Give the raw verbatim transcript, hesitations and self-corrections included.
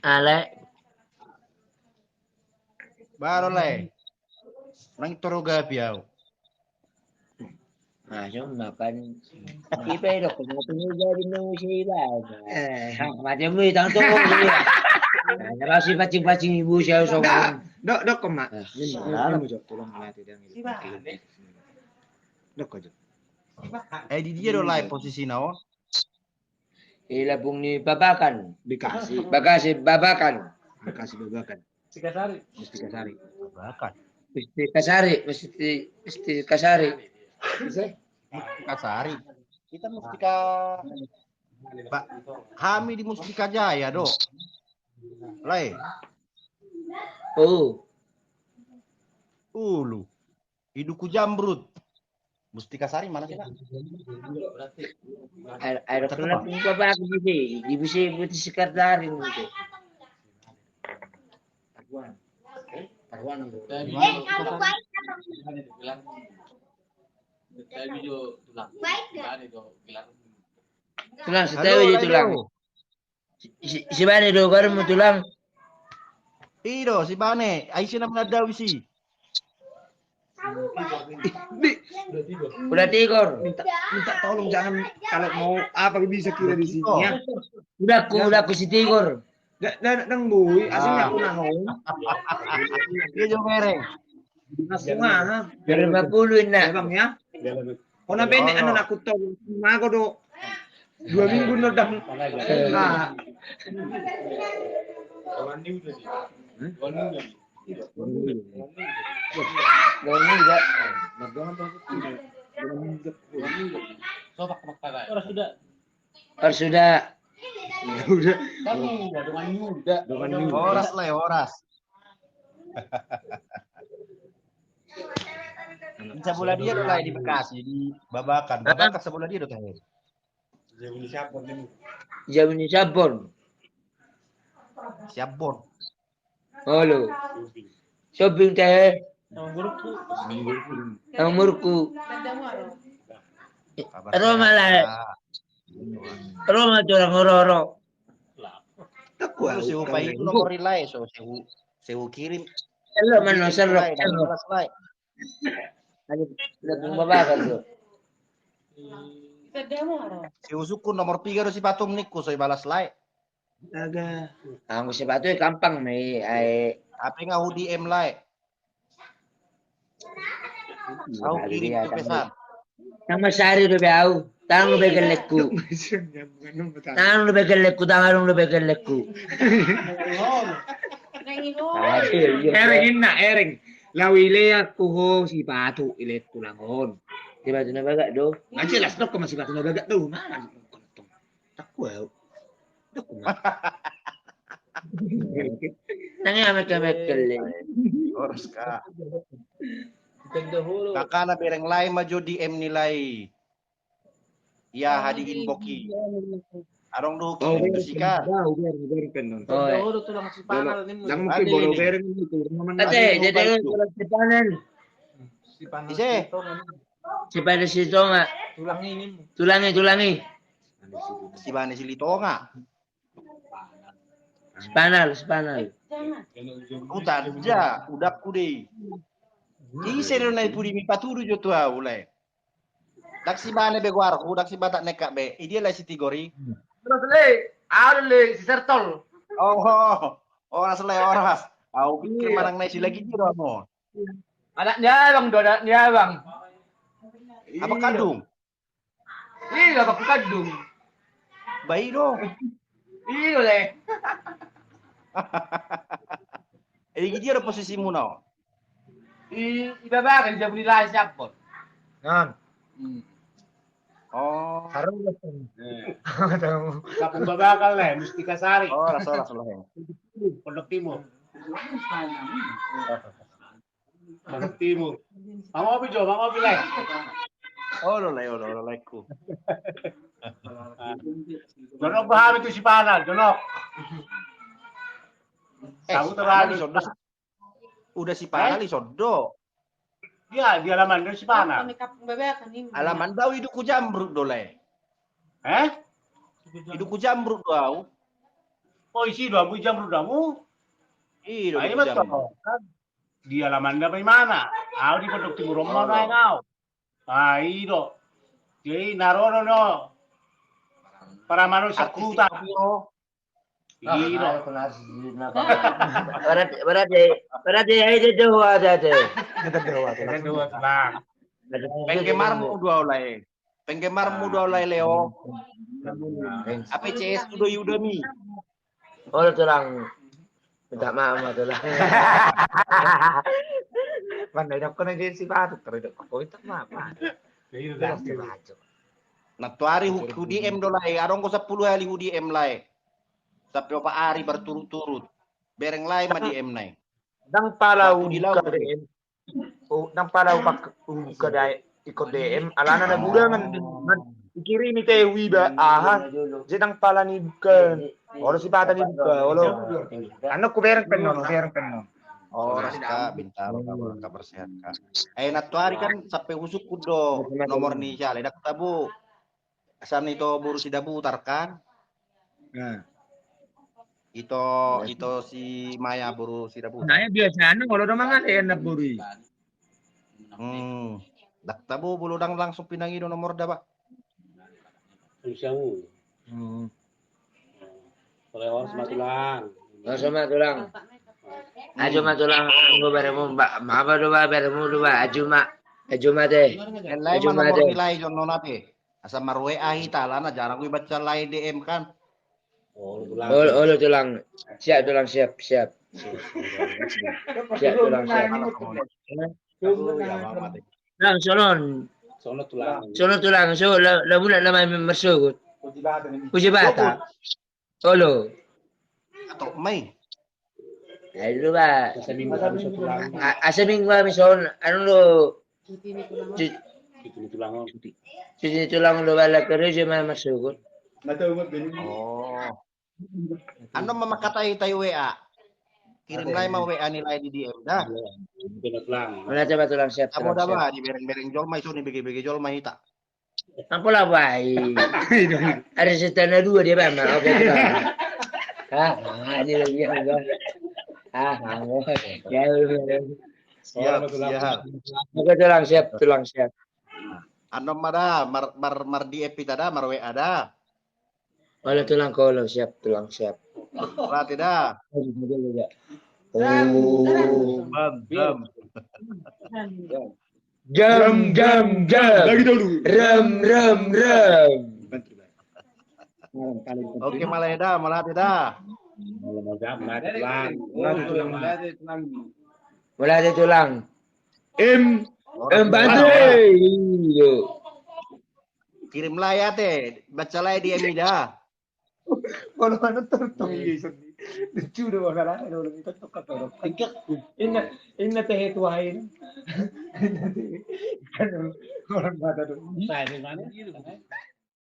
Ale. Baru, Lae. Nang torogapi au. Nah, cuma kan. Ipe dok, kenapa ni jadi nunggu si Iban? Eh, macam ni tang tu. Nah, terus si pacing-pacing ibu saya sombong. Dok, dok, koma. Ini, ini, ini, Jok, tolong latih dia. Dok, Jok. Eh, di dia do, Lae, posisi na on. Di Lampung ni Babakan. Bekasi. Bekasi Babakan. Bekasi Babakan. Mustika Sari. Mustika Sari. Babakan. Mustika Sari, Musti-, Mustika Sari. Mustika Sari. Kita Mustika, Pak, kami di Mustika Jaya do. Lae. Oh. Ulu. Di Duku Jamrut. Mustika Sari mana sih, Pak? Air, air kena pun bapak di sini, di bisi buat sekretari gitu. Taruhan. Taruhan. Eh, kalau baik, tulang. Baik, dah. Tulang, halo, setewi di tulang. Halo. Si, si, si Bane do, garam mu tulang. Ido, si Bane, ai si na menadau isi. Ih, di. Udah Tigor. Minta, minta tolong jangan, kalau mau apa bisa kira di sini ya. Udah ku, udah ku si Tigor. Nang bui, asing aku nang. Dia jauh mereng. Mas, lima puluh ini. Ya, Bang, ya. Kau na pendek anu nak kutol. Mago do. Dua minggu no dam. Nah. Orang sudah. Orang sudah. Udah. Horas lah ya, horas. Sabola dia do, Lae, di Bekasi, di Babakan. Babakan sabola dia do, Tahe? Jabu ni Siabon. Jabu ni Siabon. Siabon. Halo. Shopping, Tahe. Nomorku. Roma, Lae. Roma tu orang oro-oro. Tahu si upa itu nomor, Lae, so, si u-, si u kirim. Halo, mana, Lae, Lae. Ada, ada pembabakan tu. Si usukku nomor tiga do si Patum ningku, so ibalas, Lae. Aga. Anggo si Patum gampang ma i, ai. Apa nga u D M, Lae? Au kirim tu pesan. Nang masari do be au. Tangan do be gellengku. Tangan do be gellengku, tangan do be gellengku. Ereng inna, ereng. Lau ilean ku ho si Patum, ilean tulang on. Si Patum na bagak do. Nga jelas do, koma si Patum na bagak do. Mana? Tahu au. Nang ia mekkel-mekkel. Horas ka. Kakak na bereng, Lae, ma jo D M ni, Lae. Ia hadi inbox i. Adong do kirim tu sika. Nang mungkin bolo bereng itu. Ate, jadi tulang si Panel. Ise? Si Panel Silitonga. Tulangi, tulangi. Si Panel Silitonga. Spanal, Spanal. Utan ja, udakku dei. Ise do na i pudi mi patudu jo tu au, Lae. Ndang si Bane be goarhu, ndang si Batak Nengkak be. Idia, Lae, si Tigor i? Horas, Lae. Au do, Lae, si Sertol. Oh, horas, Lae, horas. Au pikir manang na isi lagi dia do anu. Anak ni abang do, anak ni abang. Apa kandung? Iya, bapakku kandung. Baik do. Iya, Lae. Eh, dia ada posisimu, no? I, i Babakan, dia beli lain siapa? Nah. Hmm. Oh. Harus. Eh. Kampung Babakan, Lae, Mustika Sari. Oh, rasa, rasa, Lae. Pondok Timur. Pondok Timur. Mangopi jo, mangopi, Lae. Olo, Lae, olo, olo, Laeku. Jonok bah, hami tu Sipanal, jonok. Eh, tahu Sipanal terlalu. Di sondo. Udah Sipanal di sondo. Iya, di alaman do Sipanal. Alaman do au i Duku Jamrut do, Lae. Eh? Ido ku Jamrut do au. Oh, isi do amu i Jamrut do amu? Ido. Ai ma tu kan. Di alaman da imana. Au di Pondok Timur on ma naeng au. Ah, ido. Jadi narono no. Paramanon sakruta. Ido. Berarti berarti berarti ai de doa da de. Penggemarmu do au lae. Penggemarmu do au lae Leo. Apa C S tu do iuda mi. Olo tulang. Minta maaf ma tulang. Mana idok kena jadi si batu terus idok kau minta maaf. Nantuari hu D M do lae, adong do sappulu hali hu D M lae. Sampe opat ari berturut-turut. Bereng lae ma D M nai. Ndang pala ubuka D M. Oh, ndang pala ubuka D M, ikon D M alana na burangan. Ikirimi te wiba aha. Jadi ndang pala ni buka. Olo sipata ni buka olo. Anu ku bereng penon, bereng penon. Oh, ras ka, Bintaro, kabar sehat ka. Eh, nantuari kan sampe husungkun do nomor ni siale dak tabu. Asal ni to boru si Dabutar kan. Nah. Ito ito si Maya boru si Dabutar. Nah, biasa anu kalau udah mangan ya enak boru. Hmm. Dak tabu bulu dang langsung pinangido nomor da ba. Bisa mu. Hmm. Oleh orang sama tulang. Orang sama tulang. Ajo ma tulang anggo beremu ba, ma ba do ba beremu do ba, ajo ma. Ajo ma te. Ajo ma te. Nilai jonno na te. Asa mar W A hita alana jarang wi baca lae D M kan. Olo tulang. Siap tulang, siap, siap. Siap tulang, siap. Tulang sonon. Sonon tulang. Sonon tulang so la mula nama mersogut. Puji bata. Olo. Atok mai. Ayo ba. Asa minggu ami son anu lo. Cuti ni tulang on. Cuti ni tulang on do bala kerja ma masuk. Oh. Anu ma makatai tai W A. Kirim lai ma W A nilai di D M da. Mana coba tulang siap. Apa da ba di bereng-bereng jolma iso ni bege-bege jolma hita. Apa lah baik. Ada setana dua dia bang. Oke tulang. Ah, ini lagi yang gua. Ah, ya. Siap, siap. Oke tulang siap, tulang siap. Anu ma da mar mar mar D F ita da mar W A da. Olo tulang kolo siap tulang siap. Berarti da. Bam bam. Gam gam gam. Lagi dulu. Ram ram ram. Oke malai da, malai da. Malai da tulang. Em em bante. Iyo. Kirim lai ate, baca lai di Emida. Kalau mana tertong iya sedih. Lucu deh mana lah kalau minta tok kata orang. Tingkah. Inna inna teh tuain. Inna teh. Kan orang mata tuh. Saya di mana?